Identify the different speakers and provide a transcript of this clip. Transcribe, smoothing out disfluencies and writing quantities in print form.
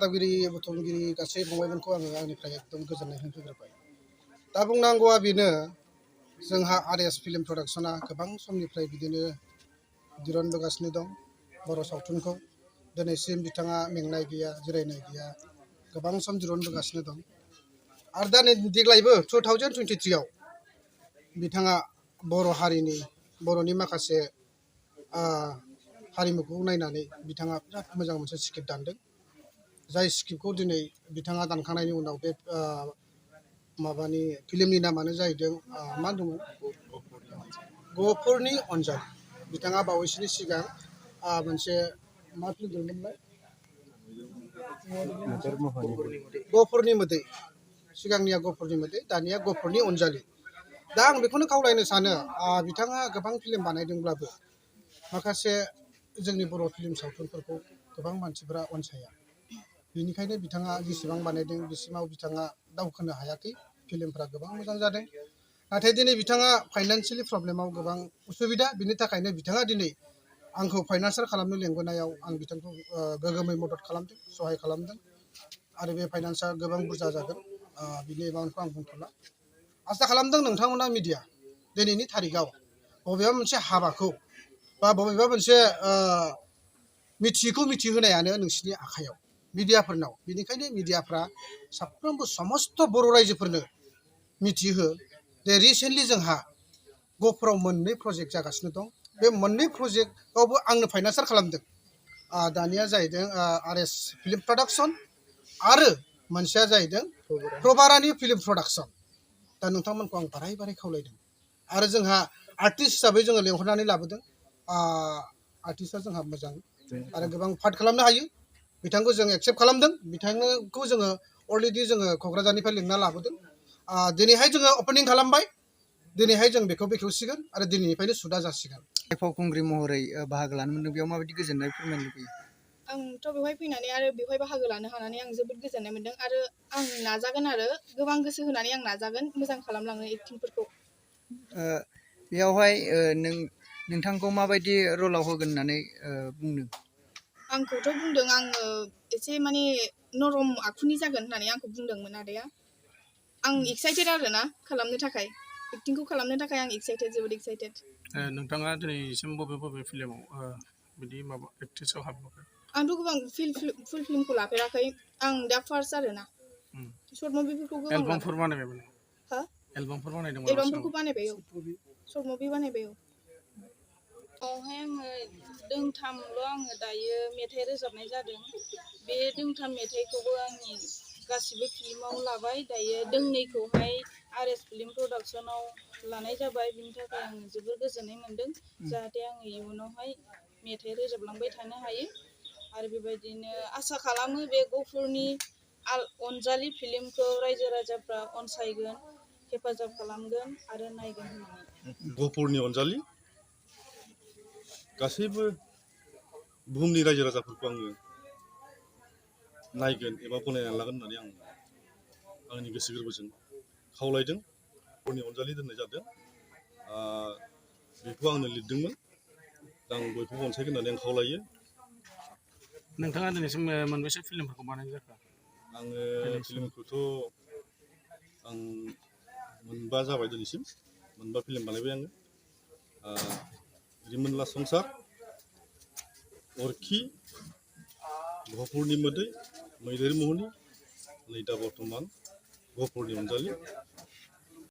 Speaker 1: रादाबगिरि बुथुमगिरि गासै फंबायमोनखौ आङो आंनिफ्राय एकदम गोजोननाय होग्रोबाय। दा बुंनांगौआ बेनो जोंहा आरएस फिल्म प्रडाक्शना गोबां समनिफ्राय बिदिनो दिरुनबोगासिनो दं बर' सावथुनखौ। दिनैसिम बिथाङा मेंनाय गैया, जिरायनाय गैया, गोबां सम दिरुनबोगासिनो दं। आरो दा देग्लायबो 2023 आव बिथाङा बर' हारिनि बर'नि माखासे हारिमुखौ नायनानै बिथाङा बिराद मोजां मोनसे स्क्रिप्ट दानदों। जाय स्क्रिप्टखौ दिनै बिथाङा दानखांनायनि उनाव बे माबानि फिल्मनि नामानो जाहैदों मा दङ गफुरनि अनजालि। बिथाङा बावैसोनि सिगां मोनसे मा फिल्म दिहुनदोंमोनलाय गफुरनि मोदै। सिगांनिया गफुरनि मोदै, दानिया गफुरनि अनजालि। दा आं बेखौनो खावलायनो सानो बिथाङा गोबां फिल्म बानायदोंब्लाबो माखासे जोंनि बर' फिल्म सावथुनफोरखौ गोबां मानसिफोरा अनसाया। बेनिखायनो बिथाङा जेसेबां बानायदों बिसिमाव बिथाङा दावखोनो हायाखै। फिल्मफ्रा गोबां मोजां जादों, नाथाय दिनै बिथाङा फाइनान्सियेलि प्रब्लेमाव गोबां उसुबिदा। बिनि थाखायनो बिथाङा दिनै आंखौ फाइनान्सियेल खालामनो लेंबोनायाव आं बिथांखौ गोगोमै मदद खालामदों, सहाय खालामदों। आरो बे फाइनान्सआ गोबां बुरजा जागोन, बिनि एमाउन्टखौ आं बुंथ'ला। आसा खालामदों नोंथांमोना मिडिया दिनैनि थारिखआव बबेबा मोनसे हाबाखौ बा बबेबा मोनसे मिथियैखौ मिथिहोनायानो नोंसिनि आखायाव मिडियाफोरनाव। बेनिखायनो मिडियाफ्रा साफ्रोमबो समस्त बर' रायजोफोरनो मिथिहो जे रिसेन्टलि जोंहा गफुराव मोननै प्रजेक्ट जागासिनो दं। बे मोननै प्रजेक्टआवबो आंनो फाइनान्सियेल खालामदों। दानिया जाहैदों आरएस फिल्म प्रडाक्शन आरो मोनसेया जाहैदों प्रभारानि फिल्म प्रडाक्शन। दा नोंथांमोनखौ आं बाराय बाराय खावलायदों। आरो जोंहा आर्टिस्ट हिसाबै जोङो लेंहरनानै लाबोदों। आर्टिस्टआ जोंहा मोजां आरो गोबां पार्ट खालामनो हायो। बिथांखौ जों एक्सेप्ट खालामदों। बिथांखौ जोङो अलरेडि जोङो क'क्राझारनिफ्राय लिंना लाबोदों। दिनैहाय जोङो अपेनिं खालामबाय। दिनैहाय जों बेखौ बेखेवसिगोन आरो दिनैनिफ्रायनो सुदा जासिगोन।
Speaker 2: फावखुंग्रि महरै बाहागो लानो मोनदों, बेयाव माबायदि गोजोननाय फोरमायनो लुबैयो?
Speaker 3: आंथ' बेवहाय फैनानै आरो बेवहाय बाहागो लानो हानानै आं जोबोद गोजोननाय मोन्दों। आरो आं नाजागोन, आरो गोबां गोसो होनानै आं नाजागोन मोजां खालामलांनो एक्टिंफोरखौ।
Speaker 2: बेयावहाय नोंथांखौ माबायदि रलाव होगोन होननानै बुंदों?
Speaker 3: आंखौथ' बुंदों आङो एसे माने नरम आखुनि जागोन होननानै आंखौ बुंदोंमोन आदाया। आं एक्साइटेड आरो ना खालामनो थाखाय, एक्टिंखौ खालामनो थाखाय आं एक्साइटेड, जोबोद एक्साइटेड।
Speaker 4: नोंथाङा दिनैसिम बबे बबे फिल्माव बिदि माबा एक्ट्रेसआव हाबबोखो?
Speaker 3: आंथ' गोबां फुल फिल्मखौ लाफेराखै, आं दा फार्स्ट आरो ना। सर्ट मुभिफोरखौ गोबां
Speaker 4: एलबामफोर बानायबायमोन?
Speaker 3: हा?
Speaker 4: एलबामफोर बानायदोंमोन?
Speaker 3: एलबामफोरखौ बानायबाय, औ। सर्ट मुभि बानायबाय, औ।
Speaker 5: बावहाय आङो दोंथामल' आङो दायो मेथाइ रोजाबनाय जादों। बे दोंथाम मेथाइखौबो आंनि गासिबो फिल्माव लाबाय। दायो दोंनैखौहाय आरएस फिल्म प्रडाक्शनाव लानाय जाबाय। बिनि थाखाय आं जोबोर गोजोननाय मोन्दों। जाहाथे आङो इयुनावहाय मेथाइ रोजाबलांबाय थानो हायो। आरो बेबायदिनो आसा खालामो बे गफुरनि अनजालि फिल्मखौ रायजो राजाफ्रा अनसायगोन, हेफाजाब खालामगोन आरो नायगोन होननानै।
Speaker 6: गफुरनि अनजालि गासैबो बुहुमनि रायजो राजाफोरखौ आङो नायगोन एबा गनायनानै लागोन होननानै आं आंनि गोसो गोरबोजों खावलायदों। गफुरनि अनजालि दोननाय जादों। बेखौ आंनो लिरदोंमोन। आं बयखौबो अनसायगोन होननानै आं खावलायो।
Speaker 4: नोंथाङा दिनैसिम मोनबेसे फिल्मफोरखौ बानायनाय जाखो?
Speaker 6: आङो फिल्मखौथ' आं मोनबा जाबाय दिनैसिम। मोनबा फिल्म बानायबाय आङो। रिमोनला संसार, अरखि, गफुरनि मोदै, मैदेर मुहुनि, नै दा बर्थमान गफुरनि अनजालि।